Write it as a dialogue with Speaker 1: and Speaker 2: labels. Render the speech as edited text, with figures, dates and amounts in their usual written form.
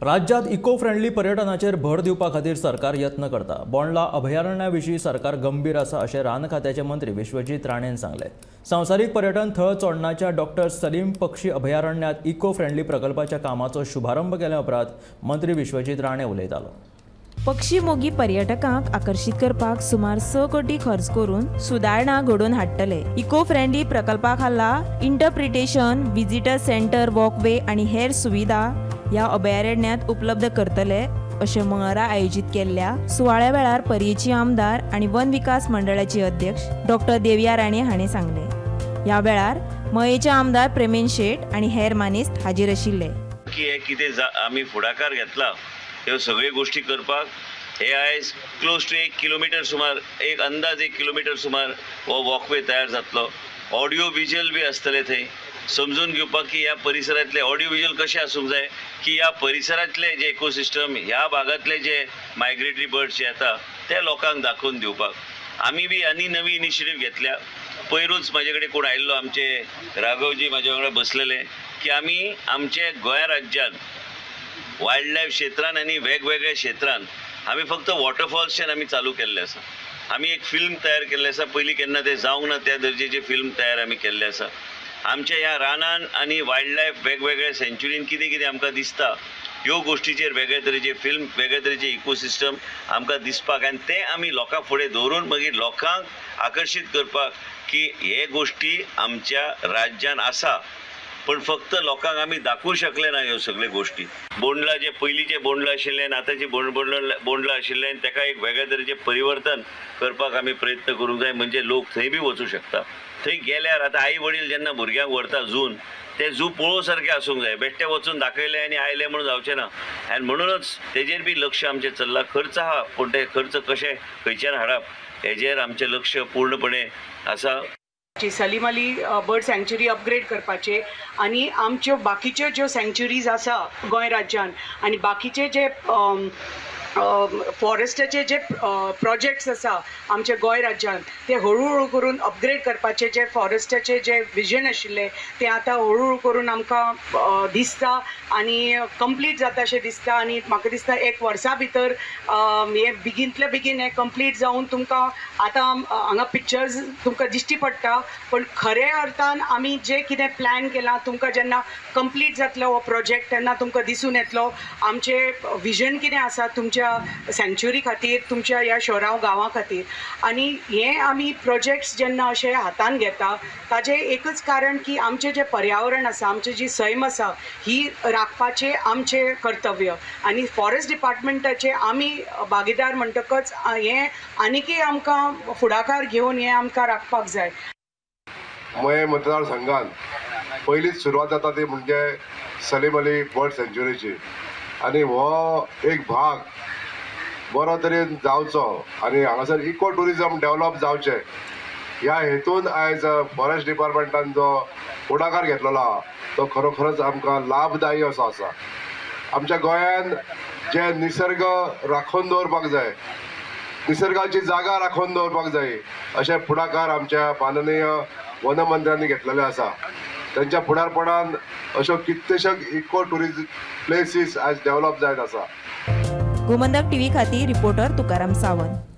Speaker 1: राज्यात eco friendly पर्यटनाचेर भर दिवपा खातीर सरकार यत्न करता। बोंडला अभयारण्या विशीं सरकार गंभीर आसा अशें रान खात्याचे मंत्री विश्वजीत राणेन सांगलें। संवसारीक पर्यटन थळ चोडणाच्या डॉक्टर सलीम पक्षी अभयारण्यांत इको फ्रेंडली प्रकल्पाच्या कामाचो शुभारंभ केल्या उपरांत मंत्री विश्वजीत राणे उलयतालो।
Speaker 2: पक्षी मोगी पर्यटकांक आकर्शीत करपाक सुमार 6 कोटी खर्च करून सुदारणा घडोवन हाडटले। इको फ्रेंडली प्रकल्पा खाला इंटरप्रिटेशन, विजिटर सेंटर, वॉकवे आनी हेर सुविधा ह्या अभयारण्यांत उपलब्ध करतले अशें मंगळारा आयोजीत केल्ल्या सुवाळ्या वेळार पर्येची आमदार आनी वन विकास मंडळाचे अध्यक्ष डॉक्टर देविया राणे हांणी सांगलें। ह्या वेळार मयेचे आमदार प्रेमेन शेट आनी हेर मानेस्त हाजीर आशिल्ले।
Speaker 3: की हे कितें आमी फुडाकार घेतला ह्यो सगळ्यो गोष्टी करपाक हे आयज क्लोज टू 1 किलोमिटर सुमार, एक अंदाज 1 किलोमिटर सुमार हो वॉकवे तयार जातलो। ऑडियो विज्युअल बी आसतले थंय, समजून घेवपाक की ह्या परिसरांतले ऑडियो विज्युअल कशें आसूंक जाय की ह्या परिसरांतले जे इकोसिस्टम, ह्या भागांतले जे मायग्रेटरी बर्ड्स जे येता ते लोकांक दाखोवन दिवपाक आमी बी आनी नवी इनिशिएटीव घेतल्या। पयरूच म्हाजे कडेन कोण आयिल्लो, आमचे राघवजी म्हाज्या वांगडा बसलेले, की आमी आमचे गोंया राज्यांत वायल्ड लायफ क्षेत्रान आनी वेगवेगळ्या क्षेत्रान आमी फक्त वॉटरफॉल्सच्यान आमी चालू केल्ले आसा। आमी एक फिल्म तयार केल्ले आसा, पयलीं केन्ना तें जावंक ना त्या दर्जेची फिल्म तयार आमी केल्ले आसा। आमच्या ह्या रानान आनी वायल्ड लायफ वेगवेगळ्या सेंच्युरीन कितें कितें आमकां दिसता ह्यो गोश्टीचेर वेगळे तरेचे फिल्म, वेगळे तरेचे इकोसिस्टम आमकां दिसपाक आनी तें आमी लोकां फुडें दवरून मागीर लोकांक आकर्शीत करपाक की हे गोश्टी आमच्या राज्यान आसा, पण फक्त लोकांक आमी दाखोवंक शकले ना ह्यो सगळ्यो गोश्टी। बोंडला जे पयलींचे बोंडला आशिल्ले आनी आतांचे बोंडला आशिल्ले ताका एक वेगळे तरेचें परिवर्तन करपाक आमी प्रयत्न करूंक जाय, म्हणजे लोक थंय बी वचूं शकता। थंय गेल्यार आतां आई वडील जेन्ना भुरग्यांक व्हरता जून, ते जू पळोवं सारकें आसूंक जाय, बेश्टे वचून दाखयलें आनी आयलें म्हणून जावचें ना। आनी म्हणूनच तेजेर बी लक्ष आमचें चल्लां। खर्च आहा, पूण ते खर्च कशें खंयच्यान हाडप हेजेर आमचें लक्ष पूर्णपणे आसा।
Speaker 4: सलीम अली बर्ड सँच्युरी अपग्रेड करपाचे आनी आमच्यो बाकीच्यो ज्यो सँच्युरीज आसा गोंय राज्यान आनी बाकीचे जे फॉरेस्टाचे जे प्रोजेक्ट्स आसा आमच्या गोंय राज्यान ते हळूहळू करून अपग्रेड करपाचे जे फॉरेस्टाचे जे विजन आशिल्लें तें आतां हळूहळू करून आमकां दिसता आनी कंप्लीट जाता अशें दिसता। आनी म्हाका दिसता एक वर्सा भितर हें बेगीनतले बेगीन हें कंप्लीट जावन तुमकां आतां हांगा पिक्चर्स तुमकां दिश्टी पडटा, पण खऱ्या अर्थान आमी जें कितें प्लॅन केलां तुमकां जेन्ना कंप्लीट जातलो हो प्रोजेक्ट तेन्ना तुमकां दिसून येतलो आमचें विजन कितें आसा तुमच्या सँच्युरी खातीर, तुमच्या ह्या शहरां गांवां खातीर। आनी हे आमी प्रोजेक्ट्स जेन्ना अशे हातान घेता ताजें एकच कारण की आमचें जें पर्यावरण आसा, आमची जी सैम आसा ही राखपाचें आमचें कर्तव्य आनी फॉरेस्ट डिपार्टमेंटाचे आमी भागीदार म्हणटकच हें आनीकय आमकां फुडाकार घेवन हें आमकां राखपाक जाय।
Speaker 5: मयें मतदारसंघान पयलींच सुरवात जाता ती म्हणजे सलीम अली बर्ड सँच्युरीची, आनी हो एक भाग बरो तरेन जावचो आनी हांगासर इको ट्युरिजम डेवलप जावचें ह्या हेतून आयज फॉरेस्ट डिपार्टमेंटान जो फुडाकार घेतलेलो आहा तो खरोखरच आमकां लाभदायी असो आसा। आमच्या गोंयान जे निसर्ग राखून दवरपाक जाय, निसर्गाची जागा राखून दवरपाक जाय अशे फुडाकार आमच्या माननीय वनमंत्र्यांनी घेतलेले आसा। त्यांच्या फुडारपणान अश्यो कितलेश्यो इको ट्युरिस्ट प्लेसीस आयज डेवलप जायत आसा।
Speaker 2: गोमंतक टीव्ही खातीर रिपोर्टर तुकाराम सावंत।